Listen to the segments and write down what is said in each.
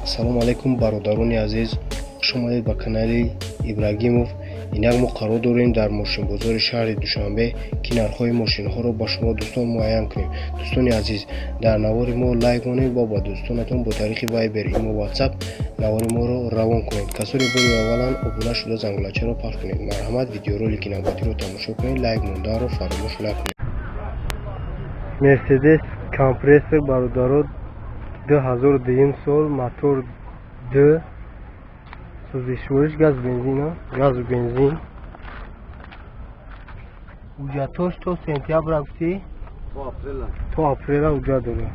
Ассалому алайкум, бародарони азиз, хуш омадед ба канали Ибрагимов. Инак мо қарор дорем дар мошинбозори шаҳри Душанбе, ки нархҳои мошинҳоро ба шумо дӯстон муайян кунем. Дӯстони азиз, дар навори мо лайк монед ва ба дӯстонатон бо тариқи Viber, имо, WhatsApp навори моро равон кунед. Касоне бори аввалан обуна шуда, зангулачаро пахш кунед. Марҳамат, видеоролики навбатиро тамошо кунед, лайк монданро фаромӯш накунед. Мерседес компрессор, бародаро, 2002 сол, мотор д, сӯзишвориш газ бензин, газу бензин. Ҳуҷҷатош то сентябра гуфтӣ? То апрела ҳуҷҷат дорад.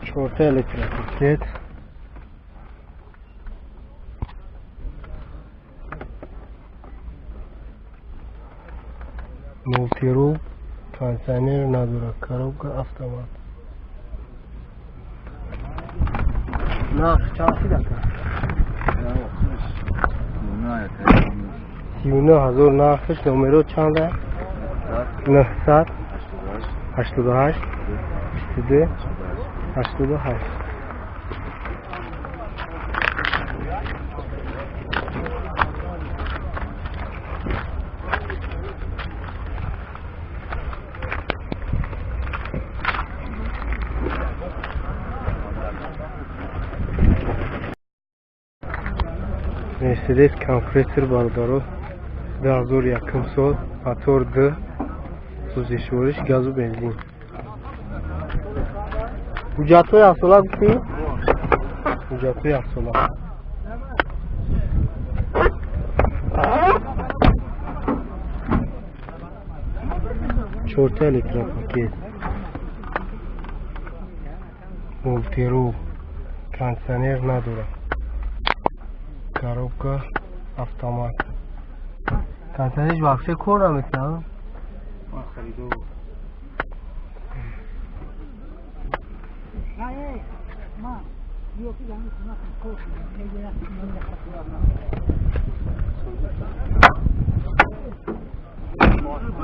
Чорта электропакет, мултирул, кондиционер надорад, коробка автомат. Нарх чанд шид, ака? 39 000 нархш. Номеро чанда? 988 22 88. Мерседес компрессор, бародаро, 2001 сол, мотор д, сӯзишвориш газу бензин. Ҳуҷҷатҳои ҳафтсола гуфтӣ? Ҳуҷҷатҳои ҳафтсола. Чорта электропакет, мултирул, кондиционер надорад, коробка автомат. Кондиционерш вообще кор намекунад.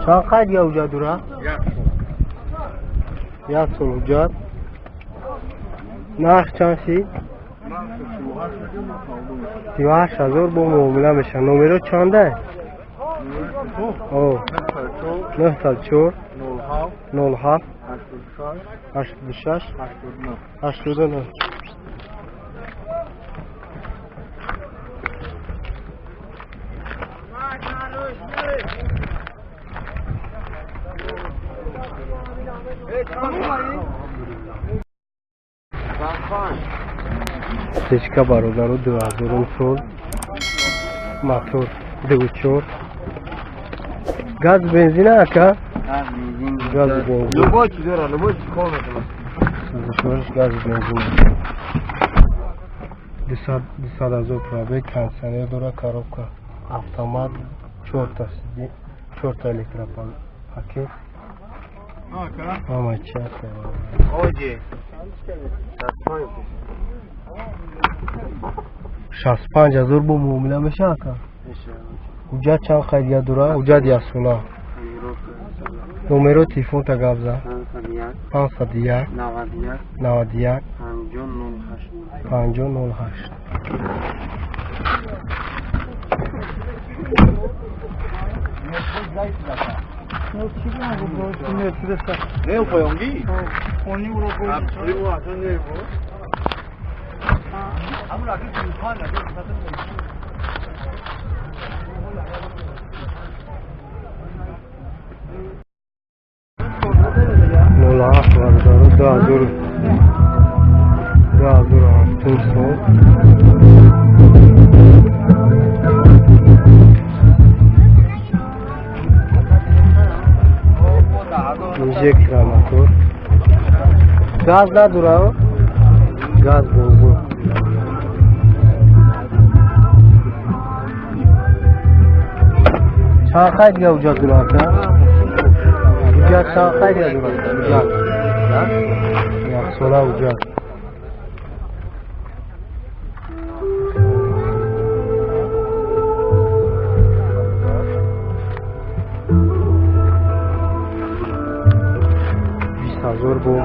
Чанд қайд я ҳуҷҷат дорад? Як сол ҳуҷҷат. Нарх чанд шид? 38 000, бо муомила мешавад. Номеро чанда? 904 07 86 89. Сечка, бародару, 2000 сол, мотор 2,4, газ бензина, ака? Газ бензин. Любой чи дора, любой чи кор мекунад. Сӯзишвориш газ бензин. 200 000 пробег, кондиционер дора, коробка автомат, чорта электропакет. Ҳама чи ҳаст. Оҷи. 65 000, бо муомила мешавад, ака? Ҳуҷҷат чанд қайдия дора? Ҳуҷҷат яксола. Номеро телефонта гап зад. 501 91 50 08. Ne koyongi? 07, бародаро, 2007 сол, инжектора мотор, газ надора, газ бензин. Чанд қайд дига ҳуҷҷат дора, ака? Ҳуҷҷат чанд қайд дига дора? Ҳуҷҷат яксола ҳуҷҷат. ҳазор бо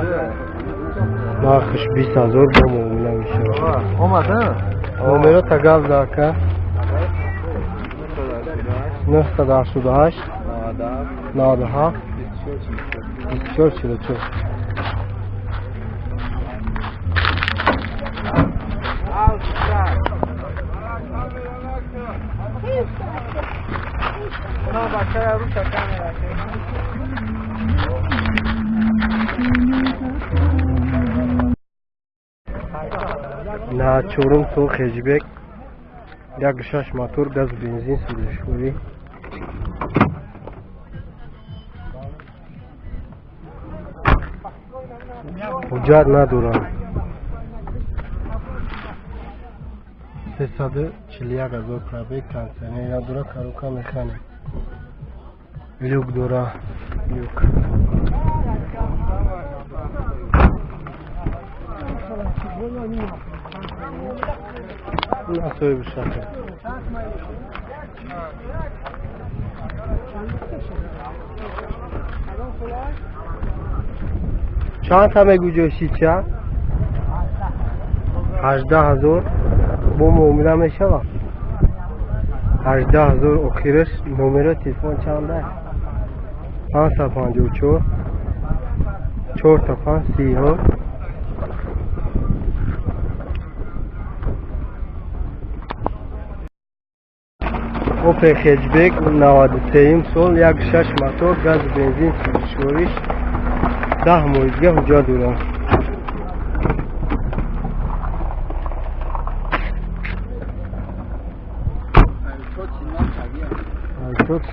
нархш 20 ҳазор бо муомила мешавад. Омад, а? Номеро тагав зака 988 97 24 44. На чорум сол хеҷбек 1.6 мотор, газ, бензин, сӯзишворӣ. Ҳуҷҷат надорам. 341 ҳазор пробег, кондиционер надора, коробка механик. Люк дора, люк. Насоиби шаҳр. Чанд та мегӯ ҷойшича? 18 ҳазор бо муомила мешавад. 18 ҳазор охираш. Номеро телефон чанда? 554 4 5 30. Opel Hatchback 93 сол, 1.6 мотор, газ, бензин, сӯзишвориш, 10 моҳи дига ҳуҷҷат дорад.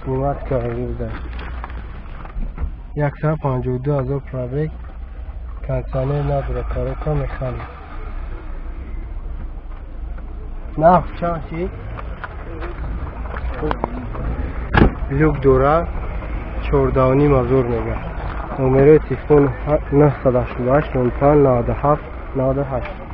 Снимать карда. 152 ҳазор пробег, кондиционер надорад, коробка механик. Нарх чанд шид? Люк дора, 14.5 ҳазор мега. Номерои телефон 988 05 97 98.